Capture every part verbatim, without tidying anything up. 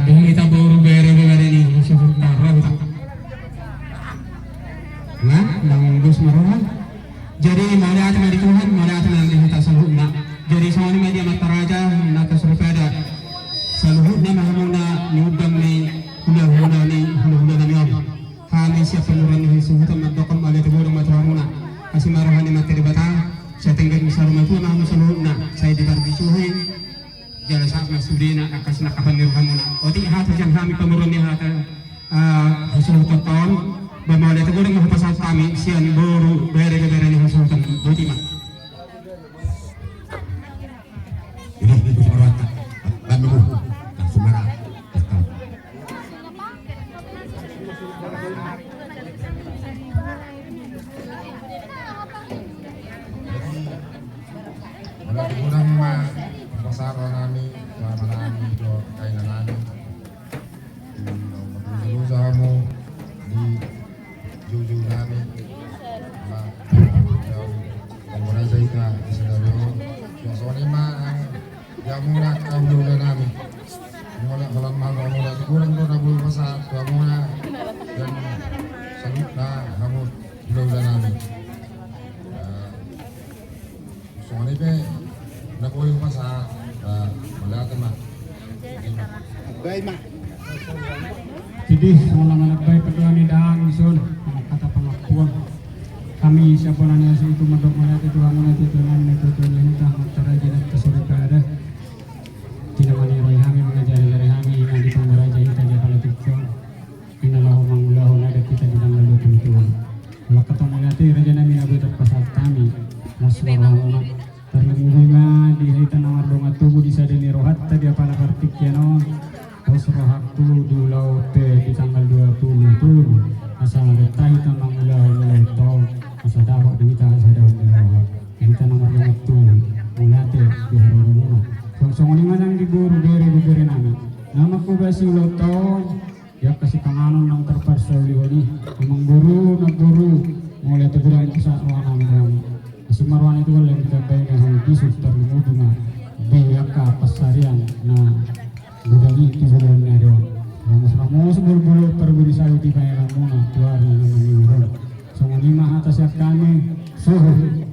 Dung hita boru bere bere ni suhut na roha. Nah, nang bos maroha. Jadi mauliate ma di Tuhan, mauliate ma di hita saluhutna. Jadi songon i ma di amanta raja, na kasuripada saluhutna ma hamuna niundang ni hulahula ni hulahula nami on. Hami sian pamoruon ni hasuhuton mandok mauliate godang ma tu hamuna. Asi ma roha ni Amanta Debata, sian denggan ni saur matua ma hamu saluhutna, sai diparbisuhi jala sahat ma sudena angka sinangkapan ni rohamuna. Otik hata sian hami pamoruon ni hata, ah, hasuhuton on, ba mauliate godang ma hupasahat hami sian boru bere bere ni hasuhuton. Boti ma. Ini, ini suara. Bantu. Langsung marah. Mauliate godang ma hupasahat roha nami, tu ama nami, tu aina nami. Mardosa hamu di joujou nami. Ba, panguraja hita di sadari on. Songon i ma nang di hamuna angka hulahula nami. Mauliate, mauliate godang do na boi hupasahat tu hamuna. Sian saluhutna hamu hulahula nami. Eh, Songon i pe na boi hupasahat, eh, mauliate ma. Baik ma. Jadi songon na manambai pandohan ni dahahang dison, songon hata pangampuon. Hami sian bona ni hasuhuton mandok mauliate tu hamuna, tu Tuhan nami, tu Tuhan ni huta, Amanta raja, Amanta soripada. Di na maniroi hami, mangajari-ajari hami, na di panguraja hita di apala tingki on. Di na laho mangulahon adat hita di tanggal dua pulu tolu. Mauliate ma raja nami na boi tarpasahat hami. Las ma rohamuna. Tarlumobi ma di hita na mardongan tubu di sada ni rohanta di apala partingkian on. Pos rohangku di ulaon pe di tanggal dua pulu tolu. Asa renta hita mangulahon ulaonta on. Asa dapot di hita hasadaon ni roha. Di hita na mardongan tubu. Mauliate di haroromuna. Songon i ma nang di boru bere bere nami. Na manghobasi ulaonta on. Di angka sipanganon naung tarparsaulihon i, amangboru, namboru, mauliate godang ma hupasahat roha nami tu hamu. Asi ma roha ni Tuhan, laho ditambai ma hamu bisuk, tarlumobi ma di angka pansarian na godang i tu joloan ni ari on. Ramos-ramos bolon-bolon parbue ni sawit di pangaranmuna tu ari na mangihut on. Songon i ma hata sian hami, suhut.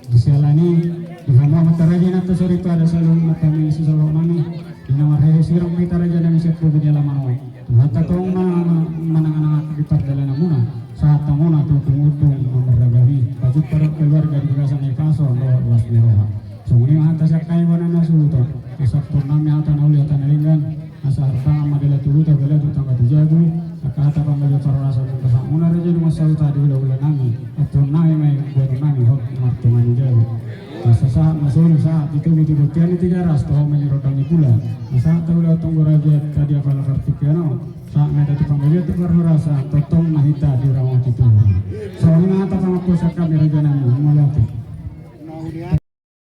Di siala ni i, di hamu amanta raja, inanta soripada, saluhutna hami sisolhot nami, di na marhehe sirang ma hita raja nami sian pogu ni alaman on. Tuhanta tong ma manangan-angan di pardalananmuna, sahat hamuna tu ujung-ujung na marragam i, pajumpang dohot keluarga di bagasan hahipason dohot las ni roha. Songon i ma hata sian hami bona ni hasuhuton, asa pos nami hata na uli, hata na denggan, asa hartangan ma dela tu huta, bela tu tangga tu jabu, angka hata panggabean parhorasan nang pasahatmuna raja, dung saut hata di hulahula nami, ampuon nami ma i, ampuon nami hot martonga ni jabu. Asa sahat ma solu, sahat di tugu, di bontean, di Tigaras, toho ma i di rondang ni pula. Asa hata hulahula tonggo raja hita di apala partingkian on, sahat ma hita tu panggabean, tu parhorasan, tongtong ma hita diramoti Tuhan. Songon i ma hata pangampuon sian hami raja nami, mauliate.